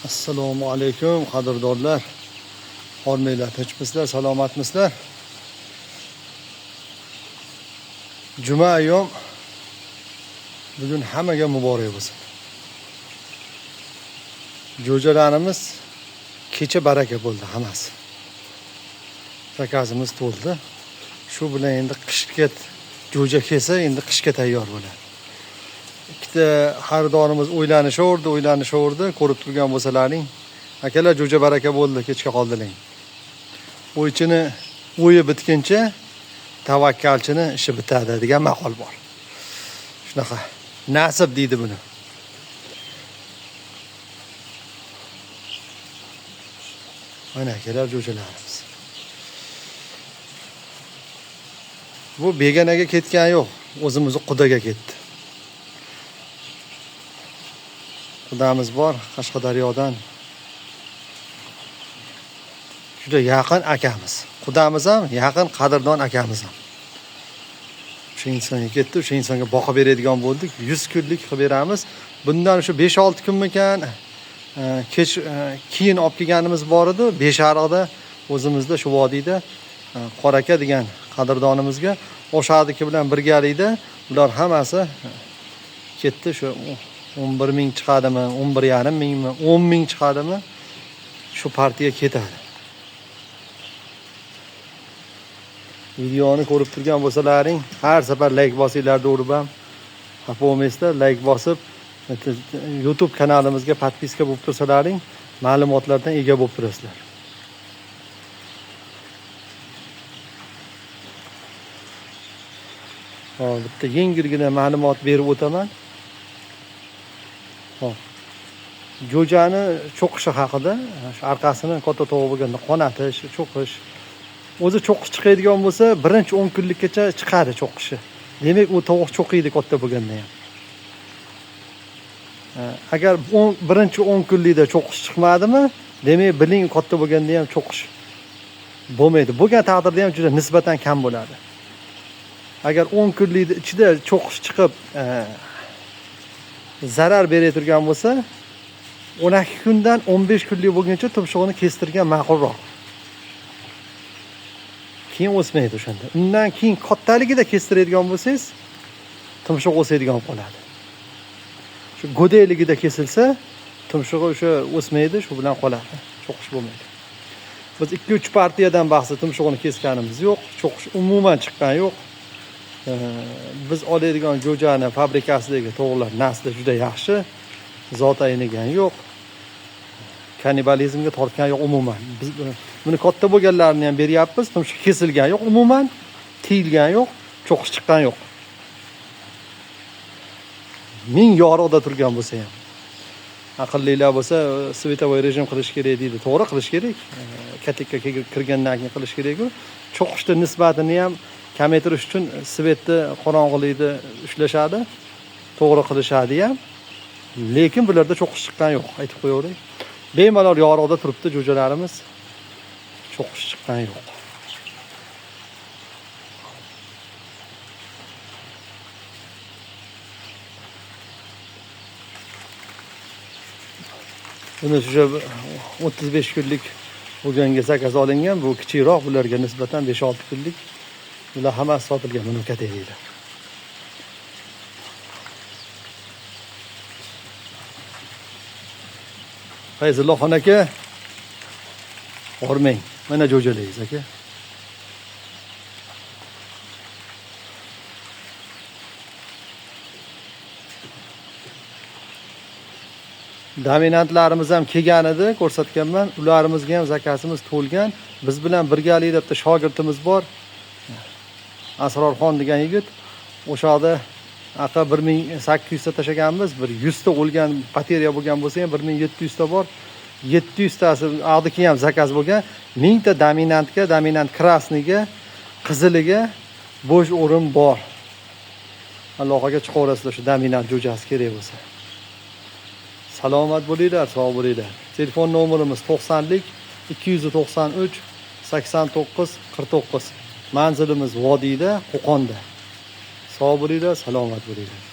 Assalomu alaykum qadrdonlar. Hormanglar, tinchmisizlar, salomatmisizlar? Juma ayyom bugun hammaga muborak bo'lsin. Jo'jalarimiz kecha baraka bo'ldi hammasi. Zakazimiz to'ldi. Shu bilan endi qishga jo'ja kelsa, endi qishga tayyor bo'ladi. Ikkita xaridorimiz o'ylanishaverdi, ko'rib turgan bo'lsalaring, akalar jo'ja baraka bo'ldi, kechga qoldiling. O'ychini o'yi bitguncha tavakkalchini ishi bitadi degan maqol bor. Shunaqa nasib deydi buni. Mana akalar jo'jalarimiz. Bu beganaga ketgan yo'q, o'zimizni qudaga ketdi. Qudamiz bor Qashqadaryodan. Juda yaqin akamiz. Qudamiz ham yaqin qadrdon akamiz ham. O'sha insonga ketdi, o'sha insonga boqib beradigan bo'ldik. 100 kunlik qilib beramiz. Bundan o'sha 5-6 kunmikan kech keyin olib kelganimiz bor edi. Beshariqda o'zimizda shu vodiyda Qoraka degan qadrdonimizga o'shaniki bilan birgalikda ular hammasi ketdi. Shu 11 ming chiqadimi, 11,5 mingmi, 10 ming chiqadimi, shu partiya ketadi. Videoni ko'rib turgan bo'lsalaring, har safar like bosinglar, urib ham xafa bo'lmaysizlar. Like bosib YouTube kanalimizga podpiska bo'lib tursalaring, ma'lumotlardan ega bo'lib turasizlar. Hop, bitta yengilgina ma'lumot berib o'taman. Hop. Jo'jani cho'qishi haqida, shu orqasini katta tovuq bo'lganda qonatish, cho'qish. O'zi cho'qish chiqadigan bo'lsa, birinchi 10 kunlikkacha chiqadi cho'qishi. Demak, u tovuq cho'qiydi katta bo'lganda ham. Agar birinchi 10 kunlikda cho'qish chiqmadimi, demak, biling katta bo'lganda ham cho'qish bo'lmaydi. Bo'lgan taqdirda ham juda nisbatan kam bo'ladi. Agar 10 kunlikning ichida cho'qish chiqib, zarar berayotgan bo'lsa, 12 kundan 15 kunlik bo'lguncha tumshug'ini kestirgan ma'qulroq. Keyin o'smaydi o'shanda. Undan keyin kattaligida kestiradigan bo'lsangiz, tumshuq o'sadigan qoladi. Shu go'dayligida kesilsa, tumshug'i o'sha o'smaydi, shu bilan qoladi. Cho'qish bo'lmaydi. Biz 2-3 partiyadan bahsi tumshug'ini kesganimiz yo'q, cho'qish umuman chiqqan yo'q. Biz oladigan jo'jani fabrikasidagi tovuqlar nasli juda yaxshi, zot aynigan yo'q, kannibalizmga tortgan yo'q umuman. Biz buni katta bo'lganlarini ham beryapmiz, tumshuq kesilgan yo'q umuman, tiyilgan yo'q, cho'qish chiqqan yo'q. Ming yorug'da turgan bo'lsa ham. Aqllilar bo'lsa, svetovoy rejim qilish kerak deydi. To'g'ri qilish kerak. Katakka kirgandan keyin qilish kerak-ku. Cho'qishni nisbatini ham kamaytirish uchun svetni qorong'ilikni ushlashadi, to'g'ri qilishadi ham. Lekin bularda cho'qish chiqqan yo'q, aytib qo'yaveray. Bemalol yorug'da turibdi jo'jalarimiz. Cho'qish chiqqan yo'q. Buni o'sha 35 kunlik bo'lganga zakaz olingan, bu kichikroq, bularga nisbatan 5-6 kunlik. Bular hammasi sotilgan, buni kataklar. Fayzullohxon aka, hormang. Mana jo'jalaysiz aka. Dominantlarimiz ham kelgan edi, ko'rsatganman. Ularimizga ham zakasimiz to'lgan. Biz bilan birgalikda bitta shogirdimiz bor. Asrorxon degan yigit. O'sha aqa 1800 ta tashaganmiz, bir 100 ta o'lgan, poteriya bo'lgan bo'lsa ham 1700 ta bor. 700 tasi ag'diki ham zakaz bo'lgan. 1000 ta dominantga, dominant krasniga, qiziliga bo'sh o'rin bor. Aloqaga chiqaverasizlar shu dominant jo'jasi kerak bo'lsa. Salomat bo'linglar, sog' bo'linglar. Telefon nomerimiz 90 293 89 49. Manzilimiz vodiyda, Qo'qonda. Sog' bo'linglar, salomat bo'linglar.